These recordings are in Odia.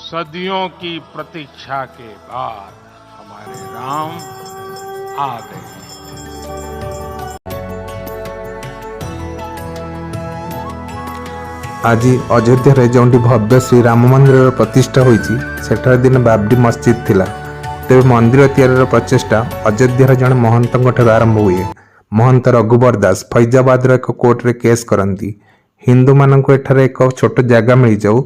सदियों की प्रतीक्षा के बाद हमारे राम आ गए। ଆଜି ଅଯୋଧ୍ୟାରେ ଯେଉଁଠି ଭବ୍ୟ ଶ୍ରୀରାମ ମନ୍ଦିରର ପ୍ରତିଷ୍ଠା ହୋଇଛି, ସେଠାରେ ଦିନେ ବାବରି ମସଜିଦ୍ ଥିଲା। ତେବେ ମନ୍ଦିର ତିଆରିର ପ୍ରଚେଷ୍ଟା ଅଯୋଧ୍ୟାର ଜଣେ ମହନ୍ତଙ୍କଠାରୁ ଆରମ୍ଭ ହୁଏ। ମହନ୍ତ ରଘୁବର ଦାସ ଫୈଜାବାଦର ଏକ କୋର୍ଟରେ କେସ୍ କରନ୍ତି, ହିନ୍ଦୁମାନଙ୍କୁ ଏଠାରେ ଏକ ଛୋଟ ଜାଗା ମିଳିଯାଉ,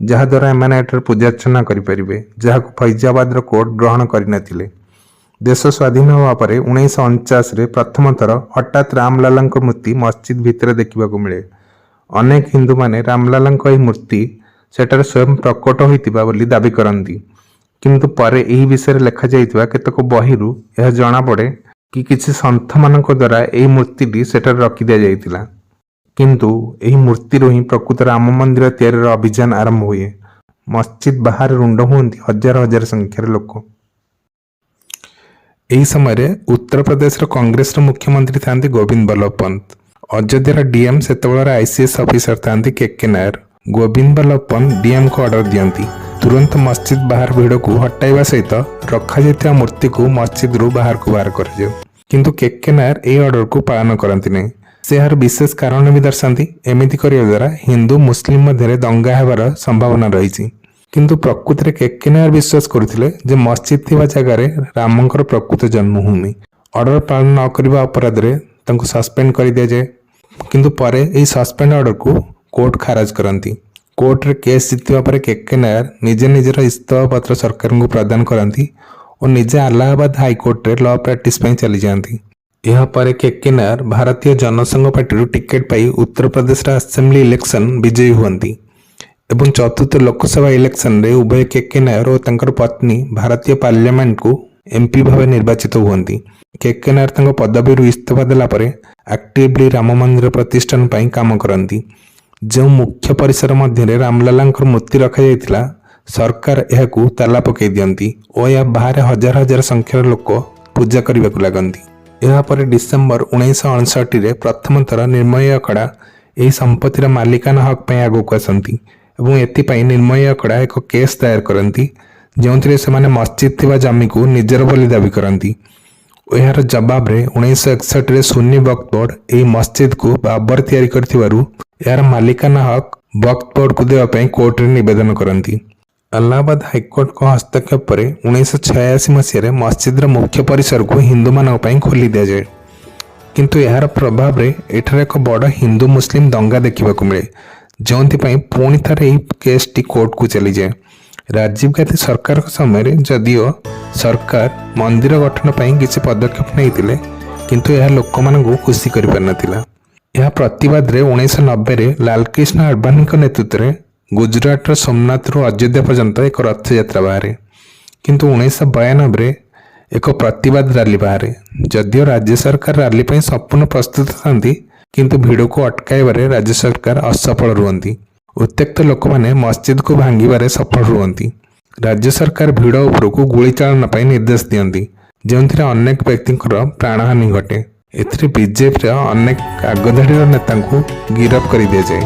ଯାହାଦ୍ୱାରା ଏମାନେ ଏଠାରେ ପୂଜାର୍ଚ୍ଚନା କରିପାରିବେ, ଯାହାକୁ ଫୈଜାବାଦର କୋର୍ଟ ଗ୍ରହଣ କରିନଥିଲେ। ଦେଶ ସ୍ୱାଧୀନ ହେବା ପରେ 1949ରେ ପ୍ରଥମ ଥର ହଠାତ୍ ରାମଲାଲାଙ୍କ ମୂର୍ତ୍ତି ମସଜିଦ୍ ଭିତରେ ଦେଖିବାକୁ ମିଳେ। ଅନେକ ହିନ୍ଦୁମାନେ ରାମଲାଲାଙ୍କ ଏହି ମୂର୍ତ୍ତି ସେଠାରେ ସ୍ୱୟଂ ପ୍ରକଟ ହୋଇଥିବା ବୋଲି ଦାବି କରନ୍ତି। କିନ୍ତୁ ପରେ ଏହି ବିଷୟରେ ଲେଖାଯାଇଥିବା କେତେକ ବହିରୁ ଏହା ଜଣାପଡ଼େ କି କିଛି ସନ୍ଥମାନଙ୍କ ଦ୍ୱାରା ଏହି ମୂର୍ତ୍ତିଟି ସେଠାରେ ରଖିଦିଆଯାଇଥିଲା। କିନ୍ତୁ ଏହି ମୂର୍ତ୍ତିରୁ ହିଁ ପ୍ରକୃତ ରାମ ମନ୍ଦିର ତିଆରିର ଅଭିଯାନ ଆରମ୍ଭ ହୁଏ। ମସଜିଦ୍ ବାହାରେ ରୁଣ୍ଡ ହୁଅନ୍ତି ହଜାର ହଜାର ସଂଖ୍ୟାରେ ଲୋକ। ଏହି ସମୟରେ ଉତ୍ତରପ୍ରଦେଶର କଂଗ୍ରେସର ମୁଖ୍ୟମନ୍ତ୍ରୀ ଥାନ୍ତି ଗୋବିନ୍ଦ ବଲ୍ଲଭ ପନ୍ତ। ଅଯୋଧ୍ୟାର ଡିଏମ୍ ସେତେବେଳର ଆଇସିଏସ୍ ଅଫିସର ଥାନ୍ତି କେ କେ ନାୟର। ଗୋବିନ୍ଦ ବଲ୍ଲଭ ପନ୍ତ ଡିଏମ୍କୁ ଅର୍ଡର ଦିଅନ୍ତି, ତୁରନ୍ତ ମସଜିଦ୍ ବାହାର ଭିଡ଼କୁ ହଟାଇବା ସହିତ ରଖାଯାଇଥିବା ମୂର୍ତ୍ତିକୁ ମସଜିଦରୁ ବାହାରକୁ ବାହାର କରାଯାଉ। କିନ୍ତୁ କେ କେ ନାୟର ଏହି ଅର୍ଡରକୁ ପାଳନ କରନ୍ତି ନାହିଁ। ସେ ଏହାର ବିଶେଷ କାରଣ ବି ଦର୍ଶାନ୍ତି, ଏମିତି କରିବା ଦ୍ୱାରା ହିନ୍ଦୁ ମୁସଲିମ ମଧ୍ୟରେ ଦଙ୍ଗା ହେବାର ସମ୍ଭାବନା ରହିଛି। କିନ୍ତୁ ପ୍ରକୃତରେ କେ କେ ନାୟର ବିଶ୍ୱାସ କରୁଥିଲେ ଯେ ମସଜିଦ୍ ଥିବା ଜାଗାରେ ରାମଙ୍କର ପ୍ରକୃତ ଜନ୍ମଭୂମି। ଅର୍ଡର ପାଳନ ନ କରିବା ଅପରାଧରେ ତାଙ୍କୁ ସସ୍ପେଣ୍ଡ କରିଦିଆଯାଏ। କିନ୍ତୁ ପରେ ଏହି ସସ୍ପେଣ୍ଡ ଅର୍ଡରକୁ କୋର୍ଟ ଖାରଜ କରନ୍ତି। କୋର୍ଟରେ କେସ୍ ଜିତିବା ପରେ କେ କେ ନାୟର ନିଜେ ନିଜର ଇସ୍ତଫା ପତ୍ର ସରକାରଙ୍କୁ ପ୍ରଦାନ କରନ୍ତି ଓ ନିଜେ ଆଲାହାବାଦ ହାଇକୋର୍ଟରେ ଲ ପ୍ରାକ୍ଟିସ୍ ପାଇଁ ଚାଲିଯାଆନ୍ତି। ଏହାପରେ କେ କେ ନାୟର ଭାରତୀୟ ଜନସଂଘ ପାର୍ଟିରୁ ଟିକେଟ୍ ପାଇ ଉତ୍ତରପ୍ରଦେଶର ଆସେମ୍ବଲି ଇଲେକ୍ସନ ବିଜୟୀ ହୁଅନ୍ତି ଏବଂ ଚତୁର୍ଥ ଲୋକସଭା ଇଲେକ୍ସନରେ ଉଭୟ କେ କେ ନାୟର ଓ ତାଙ୍କର ପତ୍ନୀ ଭାରତୀୟ ପାର୍ଲାମେଣ୍ଟକୁ ଏମ୍ପି ଭାବେ ନିର୍ବାଚିତ ହୁଅନ୍ତି। କେ କେ ନାୟର ତାଙ୍କ ପଦବୀରୁ ଇସ୍ତଫା ଦେଲା ପରେ ଆକ୍ଟିଭଲି ରାମ ମନ୍ଦିର ପ୍ରତିଷ୍ଠାନ ପାଇଁ କାମ କରନ୍ତି। ଯେଉଁ ମୁଖ୍ୟ ପରିସର ମଧ୍ୟରେ ରାମଲାଲାଙ୍କର ମୂର୍ତ୍ତି ରଖାଯାଇଥିଲା, ସରକାର ଏହାକୁ ତାଲା ପକାଇ ଦିଅନ୍ତି ଓ ଏହା ବାହାରେ ହଜାର ହଜାର ସଂଖ୍ୟାର ଲୋକ ପୂଜା କରିବାକୁ ଲାଗନ୍ତି। ଏହାପରେ ଡିସେମ୍ବର 1959ରେ ପ୍ରଥମ ଥର ନିର୍ମୋହୀ ଅଖଡ଼ା ଏହି ସମ୍ପତ୍ତିର ମାଲିକାନା ହକ୍ ପାଇଁ ଆଗକୁ ଆସନ୍ତି ଏବଂ ଏଥିପାଇଁ ନିର୍ମୋହୀ ଅଖଡ଼ା ଏକ କେସ୍ ଦାୟର କରନ୍ତି, ଯେଉଁଥିରେ ସେମାନେ ମସଜିଦ୍ ଥିବା ଜମିକୁ ନିଜର ବୋଲି ଦାବି କରନ୍ତି ଓ ଏହାର ଜବାବରେ 1961ରେ ସୁନ୍ନି ବକ୍ଫ ବୋର୍ଡ ଏହି ମସଜିଦକୁ ବାବର ତିଆରି କରିଥିବାରୁ ଏହାର ମାଲିକାନା ହକ୍ ବକ୍ଫ ବୋର୍ଡକୁ ଦେବା ପାଇଁ କୋର୍ଟରେ ନିବେଦନ କରନ୍ତି। ଆଲାହାବାଦ ହାଇକୋର୍ଟଙ୍କ ହସ୍ତକ୍ଷେପ ପରେ 1986 ମସିହାରେ ମସଜିଦର ମୁଖ୍ୟ ପରିସରକୁ ହିନ୍ଦୁମାନଙ୍କ ପାଇଁ ଖୋଲି ଦିଆଯାଏ। କିନ୍ତୁ ଏହାର ପ୍ରଭାବରେ ଏଠାରେ ଏକ ବଡ଼ ହିନ୍ଦୁ ମୁସଲିମ ଦଙ୍ଗା ଦେଖିବାକୁ ମିଳେ, ଯେଉଁଥିପାଇଁ ପୁଣି ଥରେ ଏହି କେସ୍ଟି କୋର୍ଟକୁ ଚାଲିଯାଏ। ରାଜୀବ ଗାନ୍ଧୀ ସରକାରଙ୍କ ସମୟରେ ଯଦିଓ ସରକାର ମନ୍ଦିର ଗଠନ ପାଇଁ କିଛି ପଦକ୍ଷେପ ନେଇଥିଲେ, କିନ୍ତୁ ଏହା ଲୋକମାନଙ୍କୁ ଖୁସି କରିପାରିନଥିଲା। ଏହା ପ୍ରତିବାଦରେ 1990ରେ ଲାଲକୃଷ୍ଣ ଆଡଭାନୀଙ୍କ ନେତୃତ୍ୱରେ ଗୁଜୁରାଟର ସୋମନାଥରୁ ଅଯୋଧ୍ୟା ପର୍ଯ୍ୟନ୍ତ ଏକ ରଥଯାତ୍ରା ବାହାରେ। କିନ୍ତୁ 1992ରେ ଏକ ପ୍ରତିବାଦ ରାଲି ବାହାରେ। ଯଦିଓ ରାଜ୍ୟ ସରକାର ରାଲି ପାଇଁ ସମ୍ପୂର୍ଣ୍ଣ ପ୍ରସ୍ତୁତ ଥାନ୍ତି, କିନ୍ତୁ ଭିଡ଼କୁ ଅଟକାଇବାରେ ରାଜ୍ୟ ସରକାର ଅସଫଳ ରୁହନ୍ତି। ଉତ୍ତ୍ୟକ୍ତ ଲୋକମାନେ ମସଜିଦକୁ ଭାଙ୍ଗିବାରେ ସଫଳ ରୁହନ୍ତି। ରାଜ୍ୟ ସରକାର ଭିଡ଼ ଉପରକୁ ଗୁଳି ଚାଳନା ପାଇଁ ନିର୍ଦ୍ଦେଶ ଦିଅନ୍ତି, ଯେଉଁଥିରେ ଅନେକ ବ୍ୟକ୍ତିଙ୍କର ପ୍ରାଣହାନି ଘଟେ। ଏଥିରେ ବିଜେପିର ଅନେକ ଆଗଧାଡ଼ିର ନେତାଙ୍କୁ ଗିରଫ କରିଦିଆଯାଏ।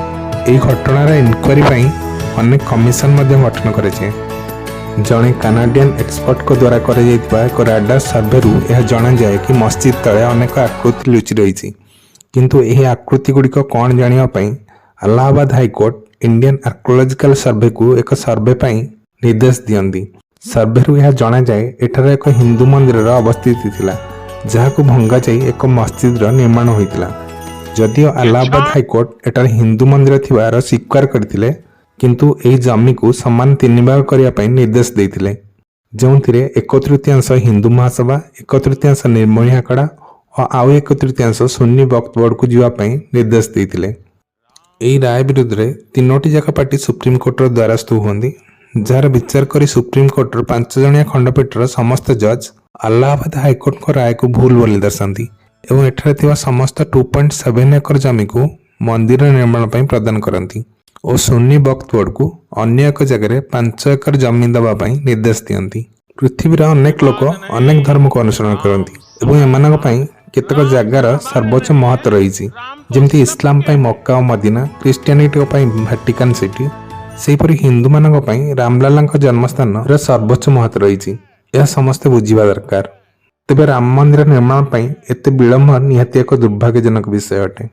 ଏହି ଘଟଣାର ଇନକ୍ୱାରି ପାଇଁ ଅନେକ କମିଶନ ମଧ୍ୟ ଗଠନ କରାଯାଏ। ଜଣେ କାନାଡିଆନ ଏକ୍ସପର୍ଟଙ୍କ ଦ୍ୱାରା କରାଯାଇଥିବା ଏକ ରାଡାର ସର୍ଭେରୁ ଏହା ଜଣାଯାଏ କି ମସଜିଦ ତଳେ ଅନେକ ଆକୃତି ଲୁଚି ରହିଛି। କିନ୍ତୁ ଏହି ଆକୃତି ଗୁଡ଼ିକ କ'ଣ ଜାଣିବା ପାଇଁ ଆଲାହାବାଦ ହାଇକୋର୍ଟ ଇଣ୍ଡିଆନ ଆର୍କୋଲୋଜିକାଲ ସର୍ଭେକୁ ଏକ ସର୍ଭେ ପାଇଁ ନିର୍ଦ୍ଦେଶ ଦିଅନ୍ତି। ସର୍ଭେରୁ ଏହା ଜଣାଯାଏ, ଏଠାରେ ଏକ ହିନ୍ଦୁ ମନ୍ଦିରର ଅବସ୍ଥିତି ଥିଲା, ଯାହାକୁ ଭଙ୍ଗାଯାଇ ଏକ ମସଜିଦର ନିର୍ମାଣ ହୋଇଥିଲା। ଯଦିଓ ଆଲାହାବାଦ ହାଇକୋର୍ଟ ଏଠାରେ ହିନ୍ଦୁ ମନ୍ଦିର ଥିବାର ସ୍ୱୀକାର କରିଥିଲେ, କିନ୍ତୁ ଏହି ଜମିକୁ ସମାନ ତିନି ଭାଗ କରିବା ପାଇଁ ନିର୍ଦ୍ଦେଶ ଦେଇଥିଲେ, ଯେଉଁଥିରେ ଏକ ତୃତୀୟାଂଶ ହିନ୍ଦୁ ମହାସଭା, ଏକ ତୃତୀୟାଂଶ ନିର୍ମୋହୀ ଆଖଡ଼ା ଓ ଆଉ ଏକ ତୃତୀୟାଂଶ ସୁନ୍ନି ବକ୍ଫ ବୋର୍ଡକୁ ଯିବା ପାଇଁ ନିର୍ଦ୍ଦେଶ ଦେଇଥିଲେ। ଏହି ରାୟ ବିରୁଦ୍ଧରେ ତିନୋଟି ଯାକ ପାର୍ଟି ସୁପ୍ରିମକୋର୍ଟର ଦ୍ୱାରସ୍ଥ ହୁଅନ୍ତି, ଯାହାର ବିଚାର କରି ସୁପ୍ରିମକୋର୍ଟର ପାଞ୍ଚ ଜଣିଆ ଖଣ୍ଡପୀଠର ସମସ୍ତ ଜଜ୍ ଆଲାହାବାଦ ହାଇକୋର୍ଟଙ୍କ ରାୟକୁ ଭୁଲ ବୋଲି ଦର୍ଶାନ୍ତି ଏବଂ ଏଠାରେ ଥିବା ସମସ୍ତ 2.7 ଏକର ଜମିକୁ ମନ୍ଦିର ନିର୍ମାଣ ପାଇଁ ପ୍ରଦାନ କରନ୍ତି ଓ ସୁନ୍ନି ବକ୍ଫ ବୋର୍ଡକୁ ଅନ୍ୟ ଏକ ଜାଗାରେ 5 ଏକର ଜମି ଦେବା ପାଇଁ ନିର୍ଦ୍ଦେଶ ଦିଅନ୍ତି। ପୃଥିବୀର ଅନେକ ଲୋକ ଅନେକ ଧର୍ମକୁ ଅନୁସରଣ କରନ୍ତି ଏବଂ ଏମାନଙ୍କ ପାଇଁ କେତେକ ଜାଗାର ସର୍ବୋଚ୍ଚ ମହତ୍ଵ ରହିଛି, ଯେମିତି ଇସଲାମ ପାଇଁ ମକ୍କା ଓ ମଦିନା, ଖ୍ରୀଷ୍ଟିଆନିଟିଙ୍କ ପାଇଁ ଭାଟିକାନ ସିଟି, ସେହିପରି ହିନ୍ଦୁମାନଙ୍କ ପାଇଁ ରାମଲାଲାଙ୍କ ଜନ୍ମସ୍ଥାନର ସର୍ବୋଚ୍ଚ ମହତ୍ଵ ରହିଛି। ଏହା ସମସ୍ତେ ବୁଝିବା ଦରକାର। ତେବେ ରାମ ମନ୍ଦିର ନିର୍ମାଣ ପାଇଁ ଏତେ ବିଳମ୍ବ ନିହାତି ଏକ ଦୁର୍ଭାଗ୍ୟଜନକ ବିଷୟ ଅଟେ।